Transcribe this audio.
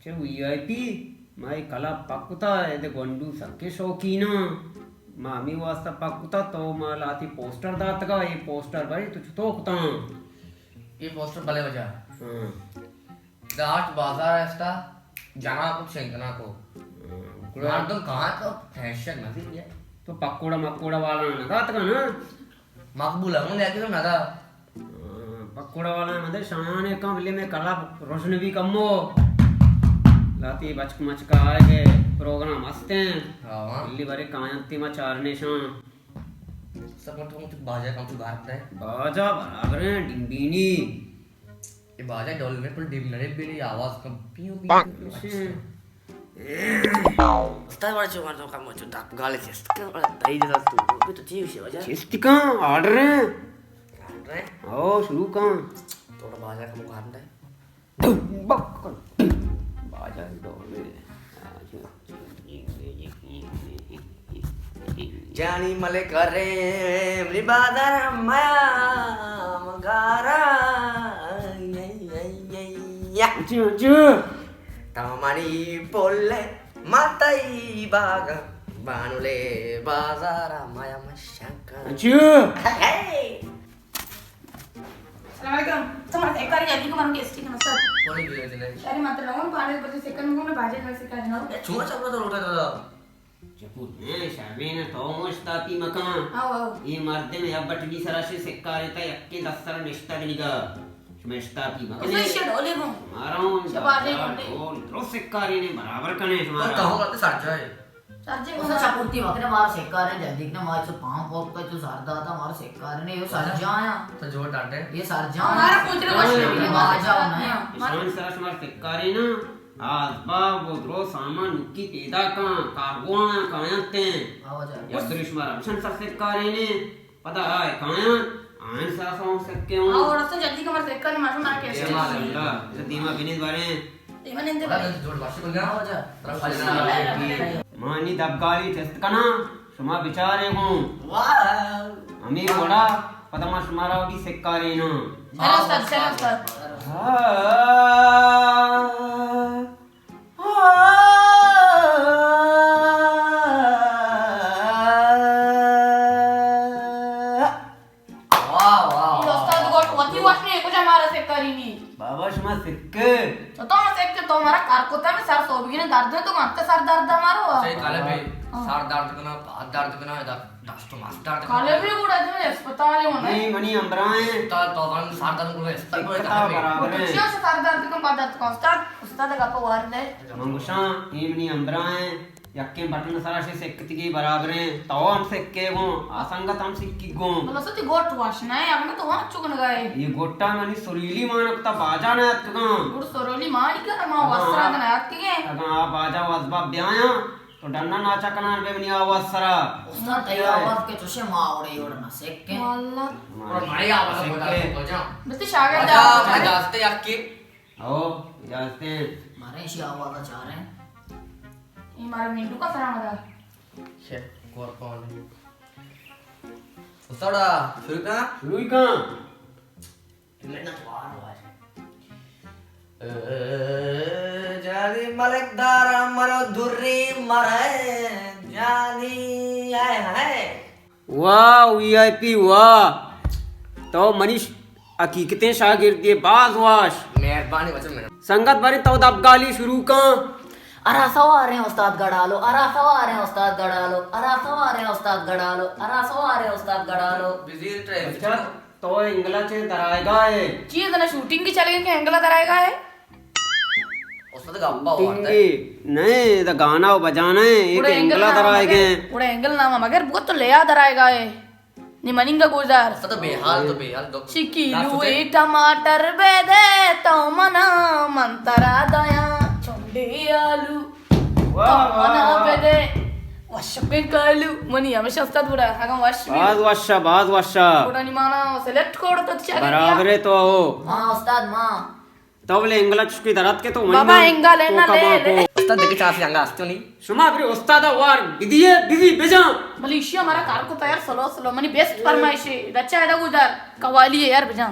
چہ وی آئی پی، ما اے کلب پک کتا، اے دے گونڈو سکیں شوقیناں۔ ما ہمے واسطہ پک کتا، تو ما لاتی پوسٹر داتگا، اے پوسٹر بھائی تو چتو کتاں؟ اے پوسٹر بلے وجہ۔ ہاں۔ داشت بازار استا، جنا کو شنکنا کو۔ ہاں۔ مردم کہاں تو فیشن مزید ہے۔ تو پکوڑا مکوڑا والا نہ داتگا نا؟ مقبول ہے، ہوں لیکن نہ دا۔ ہاں، پکوڑا والا مدے شایان ہے کم، بلے میں کلب روشن بھی کم ہو۔ لاتی بچک مچک آئے گے، پروگرام ہستے ہیں۔ ہاں۔ بلی بارے کایاں تی ما چارنے شان۔ سب تو مت باجا کم تو گار دے۔ باجا برابر ہیں، ڈمبینی۔ اے باجا ڈول میں پر ڈیم نہ بلی آواز کم پیو پیو۔ اچھا۔ استاد، وڑا چو مردم کم چو دپ گالے چست کن، وڑا دائی دے تو، تو چی وشے وجہ؟ چست کن، آرڈر ہے۔ آرڈر ہے؟ او، شروع کن۔ تو باجا کم کار دے۔ بک کن۔ باجا ڈولے۔ جانی ملک کرے، منی بازار میا مگارا۔ اچھا، اچھا۔ تمانی پولے ماتئی باغ، بانولے بازار مایا مشکا۔ اچھا۔ ہے۔ السلام علیکم۔ تمہارا سیکاری جلدی کو، مارو ٹیسٹی کنا سر۔ کوئی بھی نہیں۔ ارے مت لگو، پانے بجے سیکار کو، میں باجے گھر سیکار نہ ہو۔ اے چھوڑ چپڑا تو لوٹا دادا۔ چپو، ہیں، شرمین تو مشتاپی مکان۔ آؤ، آؤ۔ یہ مردم یا بٹنی سرا سے سیکاری تا، یکی دس سر نشتا دنیگا۔ شما اشتاپی مکنے۔ اسے شڈولے گو۔ مارا ہوں شبازے گنڈے۔ ڈول، درو سیکاری نے برابر کنے شمارا۔ تو کہو کرتے سر جائے۔ سر جے اسا چپورتی وقت نے مارا سکار نے جلدی کنے، مارا چو پام پوک تو چو سر داتا مارا سکار نے، یہ سر جایا۔ تو جوڑ ڈاٹے۔ یہ سر جایا۔ مارا پوچھ رہے وش نے، یہ مارا جایا نا۔ شان سرا شمار سکاری نا، آز باب و درو سامان نکی پیدا کان، کارگوانا کایانتے۔ آواز آ۔ یا دری شمار ہمشن سر سکاری نے۔ پدا آئے کایاں، آئین ساسا ہوں سکے ہوں۔ آؤ، رسو جلدی کمر سکا، نماز مارا کیسے؟ جمال اللہ، اسے دیما بنید بارے۔ دیما نندے بارے۔ جوڑ باشی بنیا۔ آؤ جا۔ مانی دبگالی چست کنا، شما بچارے گوں۔ واہ۔ ہمیں وڑا، پدا ما شمارا بھی سکارے نا۔ چلو استاد، چلو استاد۔ ہاں۔ واہ، واہ، واہ۔ استاد گوٹ وتی وش نے، کجا مارا سکاری نی؟ بابا، شما سکے۔ تو، تو سکے، تو مارا کار کوتا میں سر سوبگی نے درد ہے، تو مت سر درد ہے مارو۔ صحیح کالے بھائی، ہاں۔ سر درد کنا، پاد درد کنا، درد دست و ماستر کالے بھی اڑا دے اسپتال ہے ہونا۔ نہیں، منی امبرائیں۔ استاد تو بند سر درد کو اسپتال کو کتا برابر ہے۔ کچھ سر درد کم پاد درد کم استاد، استاد گپا وار دے۔ من گوشاں، اے منی امبرائیں، یکیں بٹن سرا شے سکتگی برابر ہیں، تو ہم سکے گوں، آ سنگت ہم سکی گوں۔ بلو ستی گوٹ واش نہ ہے، اگنا تو وہاں چکن گئے۔ یہ گوٹا منی سریلی مانک تا باجا نہ اتکگاں۔ گڑ سرولی مانی کر ما ہاں۔ وسرا نہ اتکگے۔ اگاں آ باجا و ازباب بیایاں، تو ڈنا ناچا کنان بے منی آواز سرا۔ استاد، تئی آواز کے چوشے ما اوڑے اوڑ نہ سکے۔ واللہ۔ اور مائی آواز سکے۔ بلتی شاگرد بجا، آواز بجا۔ استے یکی۔ او، اجازتے۔ مارے ایشی آواز چارے۔ یہ مارا مینڈو کا سلام ادا۔ شے، کور کون ہے؟ استاد، شروع کنا؟ شروع کنا۔ جانی ملک دارا مرو دوری مرے، جانی اے ہے۔ واہ، وی آئی پی واہ۔ تو منی ش-، حقیقتیں شاگردے، باز واش۔ مہربانی بچو، مہربانی۔ سنگت بارے تو دبگالی شروع کن۔ ارا سواریں استاد گڑالو، ارا سواریں استاد گڑالو، ارا سواریں استاد گڑالو، ارا سواریں استاد گڑالو۔ بزیر ٹرین۔ اچھا، تو انگلا چے درائے گا ہے؟ چیز نہ شوٹنگ کی چلے گی کہ انگلا درائے گا ہے؟ استاد گپا وارتا ہے۔ ٹنگی نہیں، دا گانا و بجانا ہے، ایک گڑا اینگل انگلا نامہ درائے مگر، گئے۔ گڑا اینگل نامہ مگر بگو تو لیا درائے گا ہے۔ نی مننگا گوشدار۔ استاد تو بے حال، تو بے حال، دو۔ چکی لوئے ٹماٹر بے دے تو منا من ترا دایا چنڈے آلو۔ واہ، تو منا واہ، بے دے وشکیں کالو۔ منی ہمیشہ استاد گڑا، اگاں وش بی۔ باز وشا، باز وشا۔ گڑا نی مانا سلیکٹ کوڑ تو چاگے برابر ہے تو۔ ہاں استاد، ماں۔ تو بلے انگل چشکی درات کے تو بابا، انگل ہے نہ لے، لے۔ استاد دیکھے چاسی انگا ہستی نہیں۔ شما بری استاد وار بدیے، بدی بجان۔ بلے ایشی ہمارا کار کو تو یار سلو سلو، منی بیسٹ فرمائش ہے۔ بچہ ہے دا ادھر قوالی ہے یار بجان۔